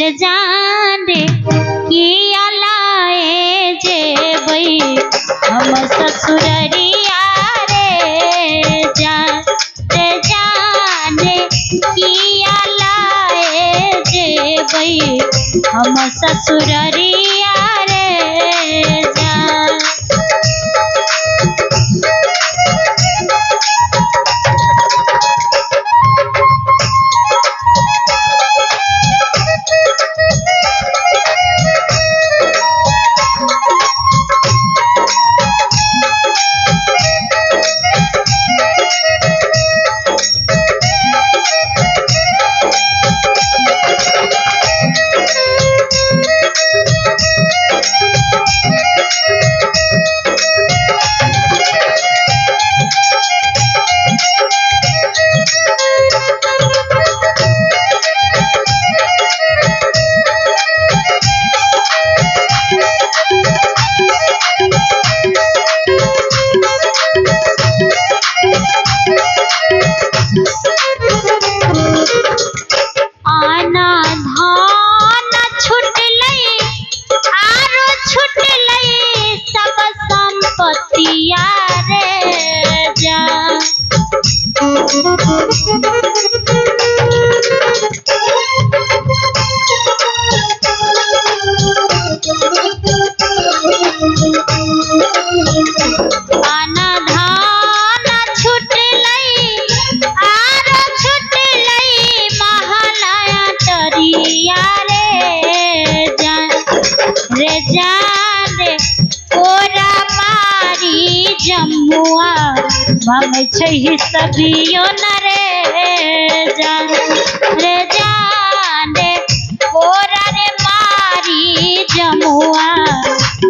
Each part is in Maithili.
रे जान रे किया लाए जेबै हम ससुररिया रे जान रे जान रे किया लाए जेबै हम ससुररिया रे जान। आना धान छुटलै आरो छुटलै सब संपत्तिया रे जान। आना धान छुटलै आरो छुटलै महलया तरिया रे जान रे जान रे कोरा मारी जमुआ मांगै छै सभियो न रे जान रे जान रे कोरा रे मारी जमुआ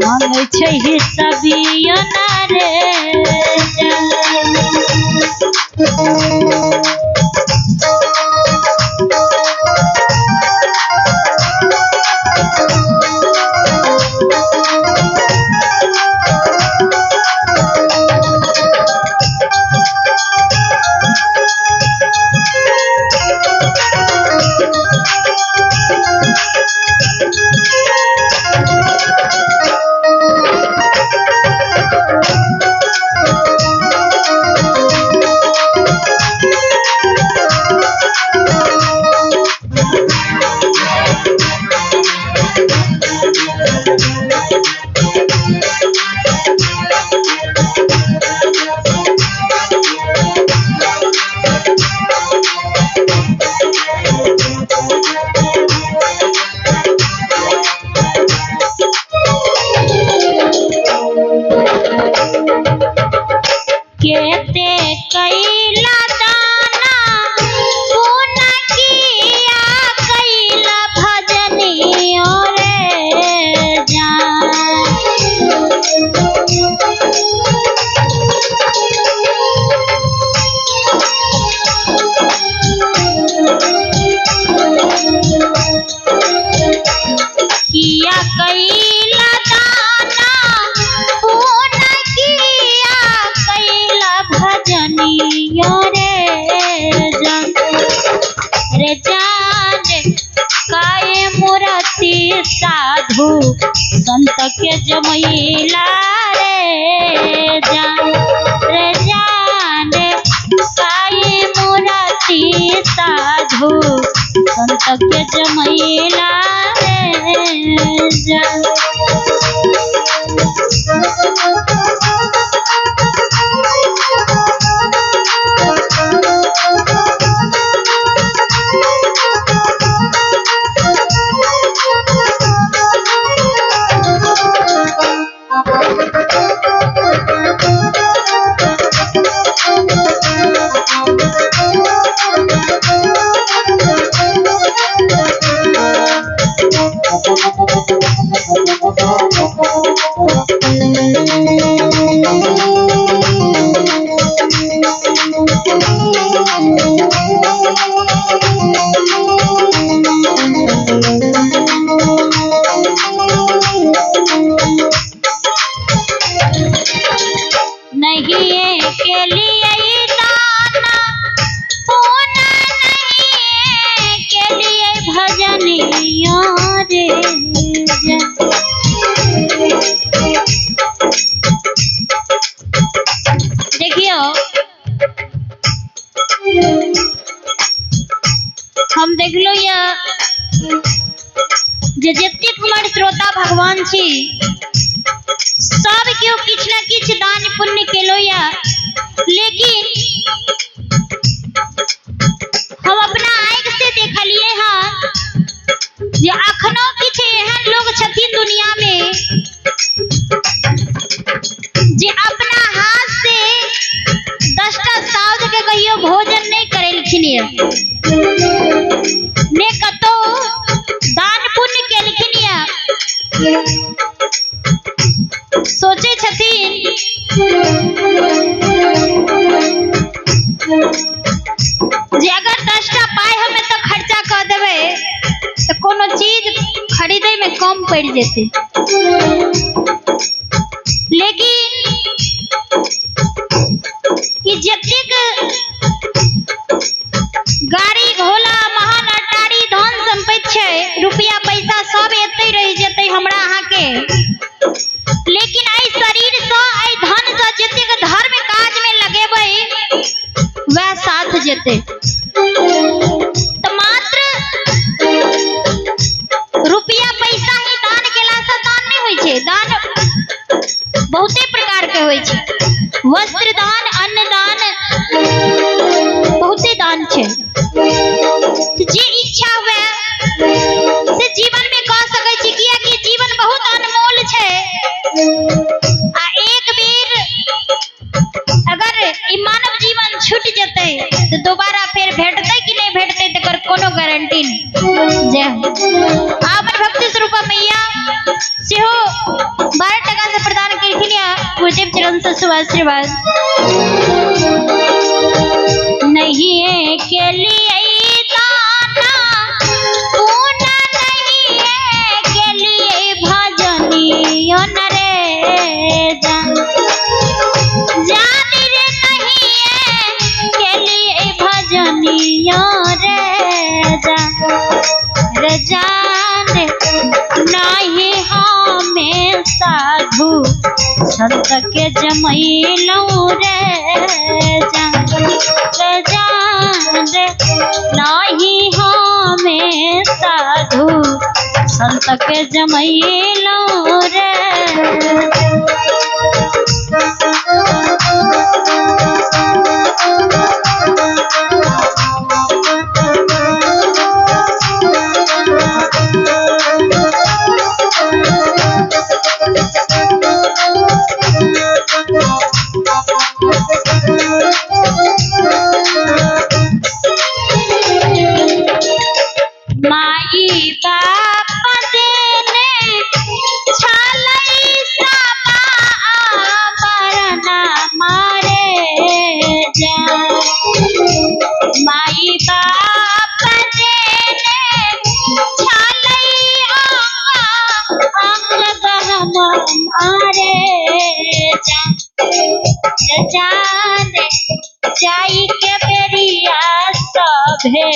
मांगै छै सभियो न रे जान। केते कैला दाना पुना किया कैला भजनियो रे जान। किया कैला दाना पुना किया कैला भजनियो रे जान रे जान रे काय मूर्ति साधु संत के जमैला रे जान रे जान रे काय मूर्ति साधु संत के जमैला रे जान। नहीं के लिए दाना पूना नहीं के लिए भजन भजनिया रे जा। देखियो हम देखलो या जे जतेक हमर श्रोता भगवान छी सब केओ किछु ना किछु दान पुण्य केलो या, लेकिन हम अपना आँखि से देखलिए हन जे अखनो किछु एहन लोग छथिन दुनिया में जे अपना हाथ से 10टा साउज के कहियो भोजन नहीं करेलखिन ये, ने कतौ दान पुण्य केलखिन ये। सोचे छथिन जे अगर 10टा पाइ हम एतऽ खर्चा कऽ देबै तऽ कोनो चीज खरीदै में कम पड़ि जेतै, लेकिन ई जतेक गाड़ी घोड़ा महान अटारी धन संपत्ति छै, रुपया पैसा सब एतै रहि जेतै हमरा अहाँके, लेकिन एहि शरीर सँ एहि धन सँ जतेक धर्म काज में लगेबै वएह साथ जेतै। तऽ मात्र रुपया पैसा ही दान केला सँ दान नहि होइ छै, दान बहुते प्रकार के होइ छै, वस्त्र दान, अन्न दान, बहुते दान छै। जे इच्छा हुए से जीवन में कऽ सकै छी, कियाकि जीवन बहुत अनमोल छै। आ एक बेर अगर ई मानव जीवन छूटि जेतै तऽ दोबारा फेर भेटतै कि नहि भेटतै तकर कोनो गारंटी नहि। जय हो। अपन भक्ति स्वरूप मैया सेहो 12 टका से प्रदान केलखिन या गुरुदेव चरण से शुभ आशीर्वाद। नहीं के लिए दाना पुण्य नहीं के लिए भजनियो न रे जान, जान रे नहीं के लिए भजनियो रे जान, रे जान नहीं हमें साधु संत के जमैलौं रे जान, रे जान रे नहीं हमें साधु संत के जमैलौं रे। माई बाप देने छलै समा बरना मारे जा, माई बाप देने छलै अंग गहना मारे जा, जान जाई के बेरिया सभे।